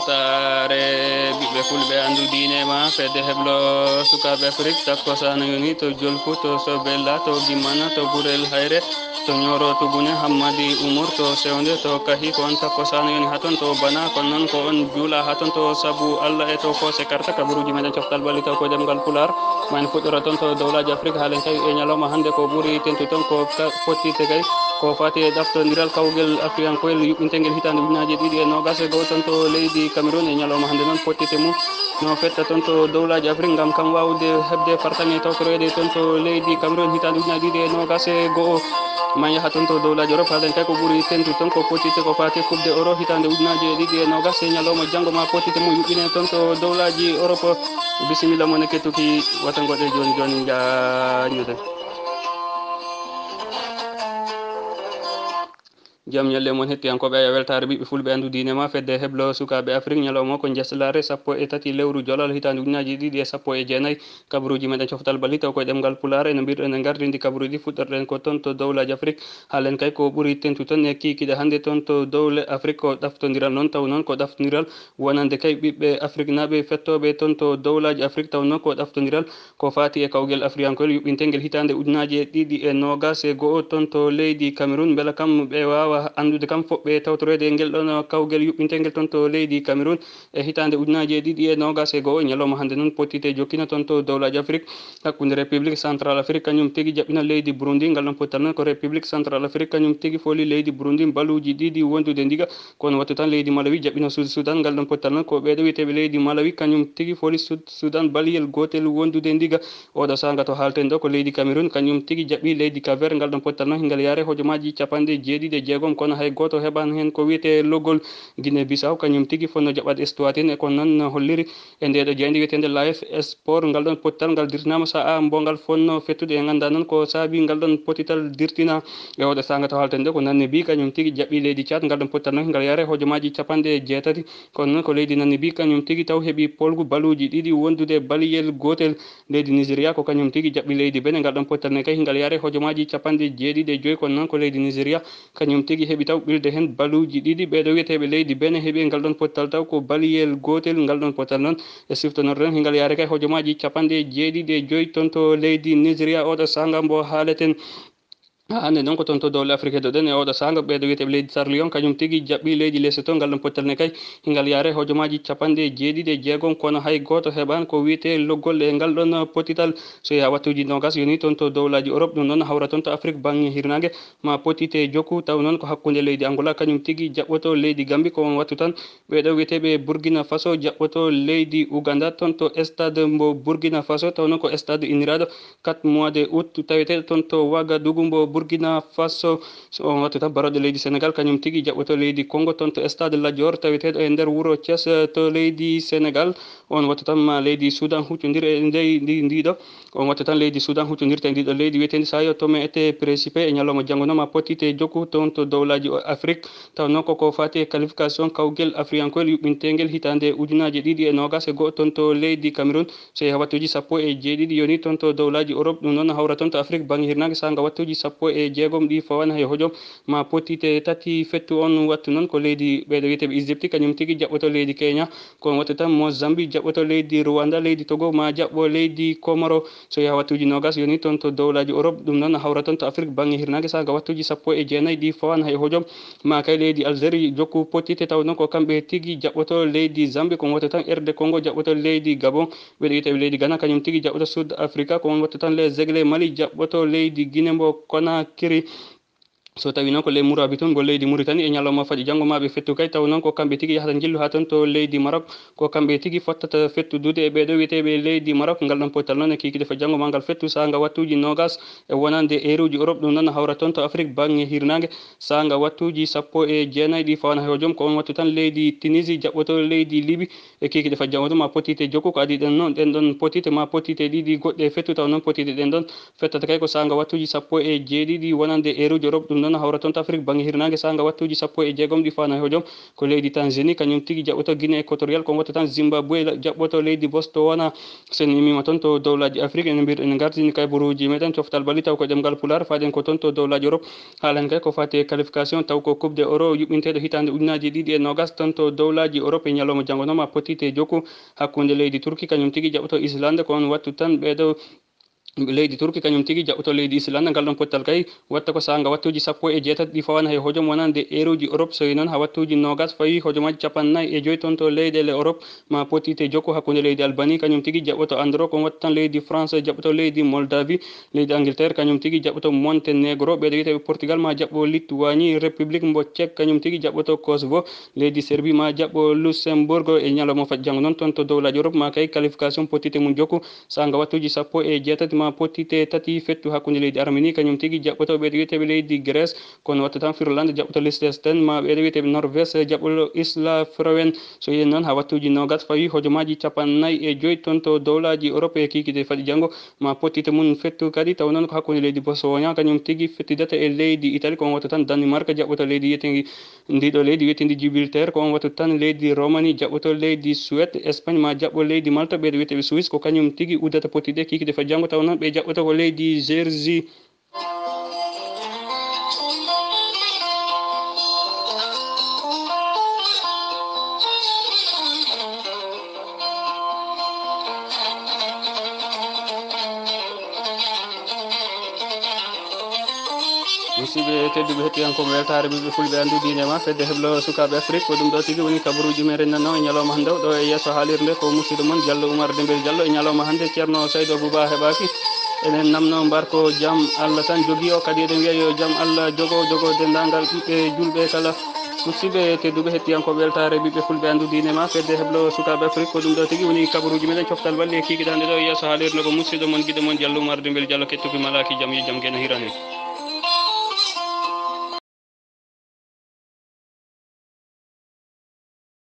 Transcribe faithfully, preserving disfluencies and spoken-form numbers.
Saare ɓiɓɓe fulɓe, anndu diine ma, fedde heblo sukaaɓe Afrik, takko sana yoni to Jolfu, to Sobella, to Gimmana, to Burel Hayre, to Ñooro Tugune, Hammadi Umur, to Sewnde, to Kahi, ko on takko sana yoni haa ton, to Bana, kono noon ko on juula haa ton, to Sabu Allah e to Koose Karta, kabaruuji meɗen coftal ɓalli taw ko ɗemngal Pulaar. Ma en fuɗɗora toon to dowlaaji Afrik, haalen kay e ñalawma hannde ko ɓuri tentu toon ko ka-, fottite kay ko faati e ɗaftondiral kawgel afriyankoyel yuɓɓinteengel hitaande ujunaaji ɗiɗi e noogaas e go'o toon to leydi Cameroun. E ñalawma hannde noon fottite mum no fetta toon to dowlaaji Afrik ngam kam waawde heɓde fartaŋŋe tawtoreede toon to leydi Cameroun hitaande ujunaaji ɗiɗi e noogaas e go'o. Ma en yaha toon to dowlaaji Europe, haalen kay ko ɓuri tentu toon ko fottite ko faati e Coupe de Euro hitaande ujunaaji ɗiɗi e noogaas e ñalawma janngo ma fottite mum yuɓɓine toon to dowlaaji Europe. Bisimilla mon e kettuki wata ngoɗe jooni jooni njaajnoɗen. Jam ñalle mon hettiyankooɓe, aya weltaare ɓiɓɓe fulɓe anndu diine ma, fedde heblo sukaaɓe Afrik, ñalawma ko njeslaare sappo e tati lewru jolal hitaande ujunaaji ɗiɗi e sappo e jeenayi. Kabaruuji meɗen coftal ɓalli taw koye ɗemngal Pulaar, eno mbiɗen e ngardi ndi kabaruuji fuɗɗorɗen ko toon to dowlaaji Afrik. Haalen kay ko ɓuri tentu toon e kiikiiɗe hannde toon to dowle Afrik ko ɗaftondiral noon, taw noon ko ɗaftondiral wonande kay ɓiɓɓe afriknaaɓe fettooɓe toon to dowlaaji Afrik, taw noon ko ɗaftondiral ko faati e kawgel afriyankoyel yuɓɓinteengel hitaande ujunaaji e ɗiɗi e noogaas e go'o toon to leydi Cameroun. Mbela kam ɓe waawa anndude kam fof ɓe tawtoreede e ngel ɗoon kawgel yuɓɓinteengel toon to leydi Cameroun e hitaande ujunaaji e ɗiɗi e noogaas e go'o. Ñalawma hannde noon pottite jokkina toon to dowlaaji Afrik hakkunde République Central Afrique kañum tigi jaɓɓina leydi Burundi. Ngal ɗoon pottal noon ko République Central Afrique kañum tigi foli leydi Burundi mbaluuji ɗiɗi wondude ndiga. Kono wattu tan leydi Malawi jaɓɓino Sud Sudan. Ngal ɗoon pottal noon ko ɓeeɗo wiyeteeɓe leydi Malawi kañum tigi foli Sud Sudan baliyel gootel wondude ndiga. Oɗo saanga to haalten ɗo ko leydi Cameroun kañum tigi jaɓɓi leydi Cap Vert. Ngal ɗoon pottal noon hingal yaare hojomaaji capanɗe jeeɗiɗi e jeegom, kono hay gooto heɓan heen ko wiyetee loggol. Guinée Bissau kañum tigi fonno jaɓɓat Eswatini, e ko noon holliri e ndeeɗo jaaynde wiyeteende Live Sport. Ngal ɗoon pottal ngal dirtinaama sa'a mbo ngal fonno fettude, en anndaa noon ko saabi ngal ɗoon pottital dirtina. E oɗo saanga to haalten ɗo ko Namibie kañum tigi jaɓɓi leydi Tchad. Ngal ɗoon pottal noon ngal yaare hojomaaji capanɗe jeetati, kono noon ko leydi Namibie kañum tigi taw heɓi polgu baluuji ɗiɗi wondude baliyel gootel. Leydi Nigeria ko kañum tigi jaɓɓi leydi Benin. Ngal ɗoon pottal ne kay ngal yaare hojomaaji capanɗe jeeɗiɗi e joyi, kono noon ko leydi Nigeria kañum tigi heɓi taw ɓilde heen baluuji ɗiɗi. Ɓeeɗo wiyeteeɓe leydi Benin heɓi ngal ɗoon pottal taw ko baliyel gootel. Ngal ɗoon pottal noon e siftonorɗen hingal yaare kay hojomaaji capanɗe jeeɗiɗi e joyi toon to leydi Nigeria. Oɗo saanga mbo haaleten hannde noon ko toon to dowle Afrik heɗoɗen e oɗo saanga. Ɓeeɗo wiyeteeɓe leydi Sierra Leone kañum tigi jaɓɓi leydi Lesotho. Ngal ɗoon pottal ne kay hingal yaare hojomaaji capanɗe jeeɗiɗi e jeegom, kono hay gooto heɓaani ko wiyetee loggol e ngal ɗoon pottital. So yaha wattuuji noogaas yoni toon to dowlaaji Europe, ɗum noon hawra toon to Afrik baŋŋe hirnaange ma pottite jokku, taw noon ko hakkunde leydi Angola kañum tigi jaɓɓoto leydi Gambie. Ko on wattu tan ɓeeɗo wiyeteeɓe Burkina Faso jaɓɓoto leydi Uganda toon to stade mbo Burkina Faso, taw noon ko stade inniraaɗo quatre mois de août, taweteeɗo toon to Ouagadougou mbo Burkina Faso. So on wattu tan barooɗo leydi Sénégal kañum tigi jaɓɓoto leydi Congo toon to stade Lat Dior taweteeɗo e nder wuro Thiès to leydi Sénégal. On wattu tan ma leydi Soudan huccondire e ndey ndi, ndiɗo. On wattu tan leydi Soudan huccondirta e ndiɗo leydi wiyeteendi Sao Tome et Principe. E ñalawma janngo noon ma pottite jokku toon to dowlaaji o Afrik. Taw noon koko faati e qualification kawgel afriyankoyel yuɓɓinteengel hitaande ujunaaji ɗiɗi e noogaas e go'o toon to leydi Cameroun. So yaha wattuuji sappo e jeeɗiɗi yoni toon to dowlaaji Europe, ɗum noon hawra toon to Afrik baŋŋe hirnaange saanga wattuuji sappo e jeegom ɗi fawaani hay hojom ma pottite tati fettu. On wattu noon ko leydi ɓeeɗo wiyeteeɓe Égypte kañum tigi jaɓɓoto leydi Kenya. Ko on wattu tan Mozambique jaɓɓoto leydi Rwanda, leydi Togo ma jaɓɓo leydi Comoro. So yaha wattuuji noogaas yoni toon to dowlaaji Europe, ɗum noon hawra toon to Afrik baŋŋe hirnaange saanga wattuuji sappo e jeenayi ɗi fawaani hay hojom ma kay leydi Algérie jokku pottite, taw noon ko kamɓe tigi jaɓɓoto leydi Zambie. Ko on wattu tan R D Congo jaɓɓoto leydi Gabon. Ɓeeɗo wiyeteeɓe leydi Ghana kañum tigi jaɓɓoto Sud Africa. Ko on wattu tan les Aigles Mali jaɓɓoto leydi Guinée mbo Conakry. So tawii noon ko les Mourabitoun mbo leydi Mauritanie, e ñalawma faƴi janngo ma ɓe fettu kay, taw noon ko kamɓe tigi yahata njillu haa toon to leydi Maroc. Ko kamɓe tigi fottata fettudude e ɓeeɗo wiyeteeɓe leydi Maroc. Ngal ɗoon pottal noon e kiikiiɗe faƴi janngo ma ngal fettu saanga wattuuji noogaas e wonande eeruuji Europe, ɗum noon hawra toon to Afrik baŋŋe hirnaange saanga wattuuji sappo e jeenayi ɗi fawaani hay hojom. Ko on wattu tan leydi Tunisie jaɓɓoto leydi Libye. E kiikiiɗe faƴi janngo ma pottite jokku ko adii ɗen noon, ɗen ɗoon pottite ma pottite ɗiɗi goɗɗe fettu, taw noon pottite ɗen ɗoon fettata kay ko saanga wattuuji sappo e jeeɗiɗi wonande eeruuji Europe. Ɗum Noon hawra toon to Afrik bannge hirnaange, saanga wattuuji sappo e jeegom ɗi faanaa e hojom, ko leydi Tanzanie, kañum tigi jaɓɓoto Guinée Équatoriale, ko wattu tan Zimbabwe la-, jaɓɓoto leydi Botswana. So en immiima toon to dowlaaji Afrik, en mbiyat en ngardini kayburuuji meeɗen coftal bali, taw ko ɗemngal Pulaar, faaɗen ko toon to dowlaaji Europe. Haalana kay ko faati e qualification, taw ko Coupe de Euro yuɓɓinteeɗo hitaande ujunaaji ɗiɗi e noogaas toon to dowlaaji Europe e ñalawma janngo noon ma pottite jokku hakkunde leydi Turki, kañum tigi jaɓɓoto Islande, ko oon wattu tan ɓeeɗo leydi Turki kañum tigi jaɓɓoto leydi Islande. Ngal ɗoon pottal kay watta ko saanga wattuuji sappo e jeetati ɗi fawaani hay hojom wonande eeruuji Europe, so yi noon haa wattuuji noogaas fawi hojomaaji cappanɗe nayi e joy toon to leyɗeele Europe ma pottite jokku hakkunde leydi Albanie, kañum tigi jaɓɓoto Andorre, ko oon wattu tan leydi France jaɓɓoto leydi Moldavie, leydi Angleterre kañum tigi jaɓɓoto Montenegro, ɓeeɗo wiyeteeɓe Portugal ma jaɓɓo Lituanie, République mbo Tchèque kañum tigi jaɓɓoto Kosovo, leydi Serbie ma jaɓɓo Luxembourg e ñalawma faj janngo noon toon to dowlaaji Europe ma kay qualification pottite mum jokku. Saanga wattuuji sappo e jeetati ma pottite tati fettu hakkunde leydi Armenie, kañum tigi jaɓɓoto ɓeeɗo wiyeteeɓe leydi Grèce, kono wattu tan Finlande jaɓɓoto Liechtenstein, ma ɓeeɗo wiyeteeɓe Norvège jaɓɓoto Isla Froen. So yen noon haa wattuuji noogaas fawi hojomaaji cappanɗe nayi e joy toon to dowlaaji Europe e kiikiiɗe faɗi janngo, ma pottite mum fettu kadi, taw noon ko hakkunde leydi Botswana, kañum tigi fettidata e leydi Italie, ko oon wattu tan Danemark jaɓɓoto leydi yetengi Ndiɗo leydi wiyetendi Gibraltar, ko on wattu tan leydi Roumanie jaɓɓoto leydi Suède, Espagne ma jaɓɓo leydi Malta, ɓeeɗo wiyeteɓe Suisse, ko kañum tigi uddata pottiɗe kikiɗe faa janngo, tawa noon ɓe jaɓɓoto ko leydi Géorgie. Musidɓe tedduɓe, hettiyankooɓe weltaare ɓiɓɓe fulɓe anndu diine ma, fedde heblo sukaaɓe Afrik, ko ɗum ɗo tigi woni kabaruuji meɗen nanno e ñalawma hannde o. Ɗo e yeeso haalirde ko musidɗo mon Diallo Oumar Dembel Diallo. E ñalawma hannde Ceerno Saydou Abouba heɓaaki. Enen namno mbar ko jam Allah tan jogii o, kadi eɗen wiya yo jam Allah jogo, jogo denndaangal ɓiɓɓe julɓe kala. Musidɓe tedduɓe, hettiyankooɓe weltaare ɓiɓɓe fulɓe anndu diine ma, fedde heblo sukaaɓe Afrik, ko ɗum ɗo tigi woni kabaruuji meɗen, coftal balɗe e kiikiɗe hannde ɗo e yeeso haalirde ko musidɗo mon giɗo mon Diallo Oumar Dembel Diallo, kettuki malaaki jam, yo jam geno hirane.